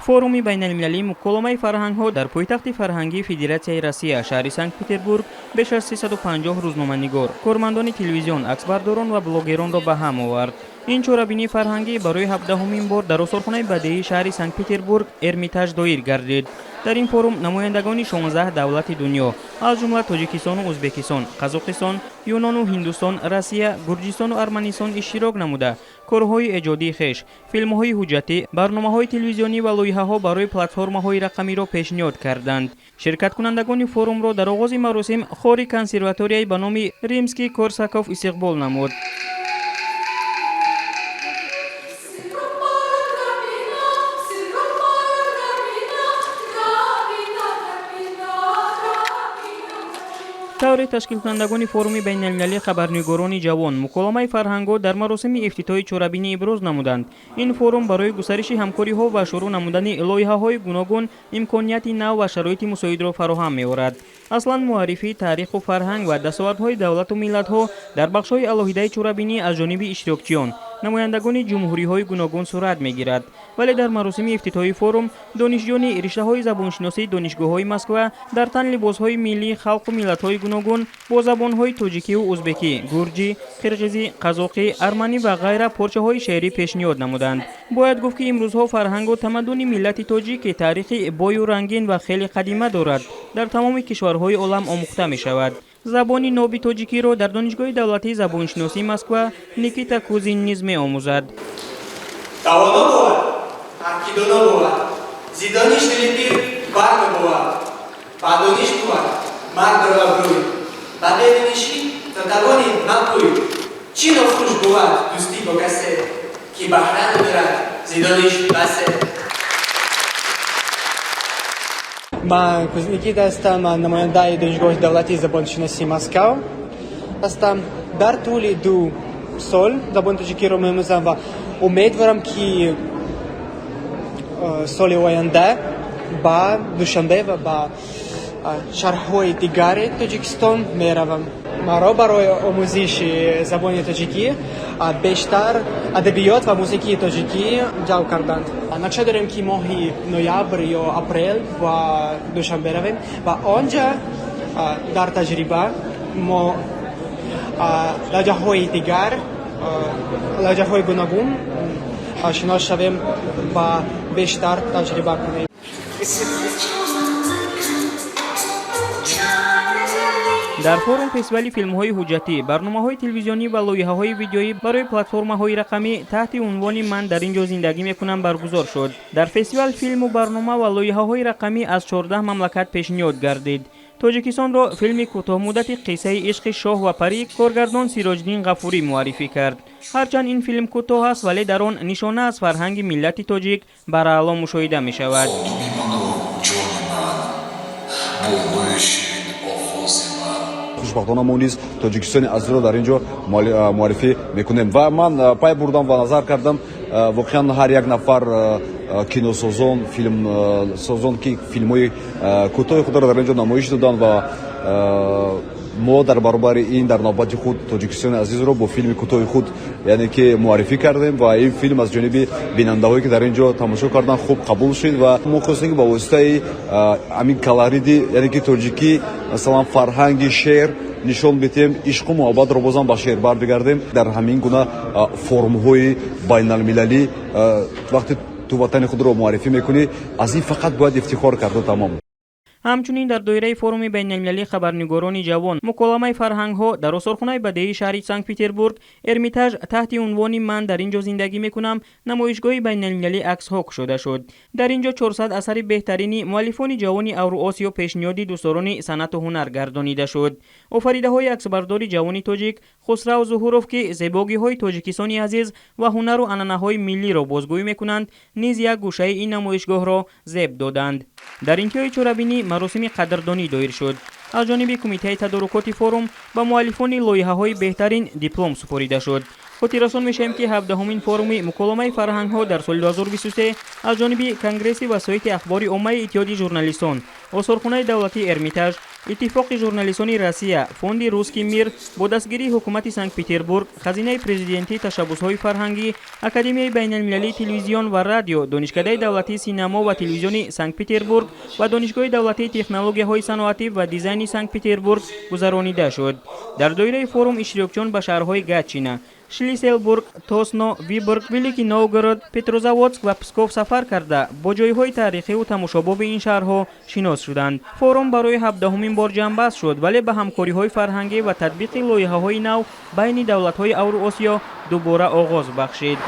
Форуми байналмилалии муколомаи фарҳангҳо дар пойтахти фарҳангии Федератсияи Россия, шаҳри Санкт-Петербург, беш аз 350 рӯзноманигор, кормандони телевизион, аксбардорон ва блогеронро ба ҳам овард. Ин чорабинии фарҳангӣ барои 17-ҳумин бор дар осорхонаи бадеии шаҳри Санкт-Петербург Эрмитаж доир гардид. Дар ин форум намояндагони 16 давлати дунё, аз ҷумла Тоҷикистону Ӯзбекистон, Қазоқистон, Юнону Ҳиндустон, Россия, Гурҷистону Арманистон иштирок намуда, корҳои эҷодии хеш, филмҳои ҳуҷҷатӣ, барномаҳои телевизионӣ ва лоиҳаҳо барои платформаҳои рақамиро пешниҳод карданд. Ширкаткунандагони форумро дар оғози маросим хори консерваторияи ба номи Римский Корсаков истиқбол намуд. Тавре ташкилкунандагони форуми байналмилалии хабарнигорони ҷавон муколомаи фарҳангҳо дар маросими ифтитоҳи чорабинӣ иброз намуданд, ин форум барои густариши ҳамкориҳо ва шурӯъ намудани лоиҳаҳои гуногун имконияти нав ва шароити мусоидро фароҳам меорад. Аслан, муаррифии таъриху фарҳанг ва дастовардҳои давлату миллатҳо дар бахшҳои алоҳидаи чорабинӣ аз ҷониби иштирокчиён, намояндагони ҷумҳуриҳои гуногун сурат мегирад. Вале дар маросими ифтитоҳи форум донишҷӯёни риштаҳои забоншиносии донишгоҳҳои Москва дар тан либосҳои миллии халқу миллатҳои гуногун бо забонҳои тоҷикиву узбекӣ, гурҷӣ, қирғизӣ, қазоқӣ, арманӣ ва ғайра порчаҳои шеърӣ пешниҳод намуданд. Бояд гуфт, ки имрӯзҳо фарҳангу тамаддуни миллати тоҷик, ки таърихи бою рангин ва хеле қадима дорад, дар тамоми кишварҳои олам омӯхта мешавад. Забони ноби тоҷикиро дар Донишгоҳи давлатии забоншиносии Москва Никита Кузин низ меомӯзад. Тавоно бувад, ҳар ки доно бувад, зи дониш дили пир барно бувад. Ба дониш бувад мардро абрӯй, ба бедонишӣ то тавонӣ мапӯй. Чӣ нохуш бувад дӯстӣ бо касе, ки баҳра надорад зи дониш басе. Ман Кузин Никита ҳастам, ман намояндаи Донишгоҳи давлатии забоншиносии Москав ҳастам. Дар тӯли 2 сол забони тоҷикиро меомӯзам ва умедворам, ки соли оянда ба Душанбе ва ба шаҳрҳои дигари Тоҷикистон меравам. Маро барои омӯзиши забони тоҷикӣ бештар адабиёт ва мусиқии тоҷикӣ ҷалб карданд. Нақша дорем, ки моҳи ноябр ё апрел ба Душанбе равем ва онҷа дар таҷриба мо лаҳҷаҳои дигар, лаҳҷаҳои гуногун шинос шавем ва бештар таҷриба кунем. Дар форум фестивали филмҳои ҳуҷҷатӣ, барномаҳои телевизионӣ ва лоиҳаҳои видеоӣ барои платформаҳои рақамӣ таҳти унвони «Ман дар ин ҷо зиндагӣ мекунам» баргузор шуд. Дар фестивал филму барнома ва лоиҳаҳои рақамӣ аз 14 мамлакат пешниҳод гардид. Тоҷикистонро филми кӯтоҳмуддати «Қиссаи ишқи шоҳ ва парӣ» коргардон Сироҷиддин Ғафурӣ муаррифӣ кард. Ҳарчанд ин филм кӯтоҳ аст, вале дар он нишона аз фарҳанги миллати тоҷик бараъло мушоҳида мешавад. Хонуми ману ҷони ман, булбули ширин овози ман. Хушбахтона, мо низ Тоҷикистони азизро дар ин ҷо муаррифӣ мекунем ва ман пай бурдам ва назар кардам, воқеан ҳар як нафар киносозон, филмсозон, ки филмҳои кӯтоҳи худро дар ин ҷо намоиш доданд ва мо дар баробари ин дар навбати худ Тоҷикистони азизро бо филми кӯтоҳи худ, яъне ки муаррифӣ кардем ва ин филм аз ҷониби бинандаҳое, ки дар ин ҷо тамошо карданд, хуб қабул шуд. Ва мо хостем, ки ба воситаи ҳамин колориди, яъне ки тоҷикӣ, масалан, фарҳанги шеър нишон бидиҳем, ишқу муҳаббатро бозам ба шеър барбигардем. Дар ҳамин гуна форумҳои байналмилалӣ вақте ту ватани худро муаррифӣ мекунӣ, аз ин фақат бояд ифтихор карду тамом. Ҳамчунин дар доираи форуми байналмилалии хабарнигорони ҷавон муколамаи фарҳангҳо дар осорхонаи бадеии шаҳри Санкт-Петербург Эрмитаж таҳти унвони «Ман дар ин ҷо зиндагӣ мекунам» намоишгоҳи байналмилалии аксҳо кушода шуд. Дар ин ҷо 400 асари беҳтарини муаллифони ҷавони Авруосиё пешниҳоди дӯстдорони санъату ҳунар гардонида шуд. Офаридаҳои аксбардори ҷавони тоҷик Хусрав Зуҳуров, ки зебогиҳои Тоҷикистони азиз ва ҳунару анъанаҳои миллиро бозгӯӣ мекунанд, низ як гӯшаи ин намоишгоҳро зеб доданд. Дар интиҳои чорабинӣ маросими қадрдонӣ доир шуд. Аз ҷониби кумитаи тадорукоти форум ба муаллифони лоиҳаҳои беҳтарин диплом супорида шуд. Хотиррасон мешавем, ки 17-ҳумин форуми муколомаи фарҳангҳо дар соли 2023 аз ҷониби Конгресси васоити ахбори оммаи Иттиҳоди журналистон, осорхонаи давлатии Эрмитаж, Иттифоқи журналистони Россия, фонди «Русский мир» бо дастгирии ҳукумати Санкт-Петербург, хазинаи президентӣ, ташаббусҳои фарҳангӣ, Академияи байналмилалии телевизион ва радио, Донишкадаи давлатии синамо ва телевизиони Санкт-Петербург ва Донишгоҳи давлатии технологияҳои саноатӣ ва дизайни Санкт-Петербург гузаронида шуд. Дар доираи форум иштирокчиён ба шаҳрҳои Гатчина, Шлисселбург, Тосно, Виборг, Великий Новгород, Петрозаводск ва Псков сафар карда, бо ҷойҳои таърихиву тамошобоби ин шаҳрҳо шинос шуданд. Форум барои 17-ҳумин бор ҷамъбаст шуд, вале ба ҳамкориҳои фарҳангӣ ва татбиқи лоиҳаҳои нав байни давлатҳои Авруосиё дубора оғоз бахшид.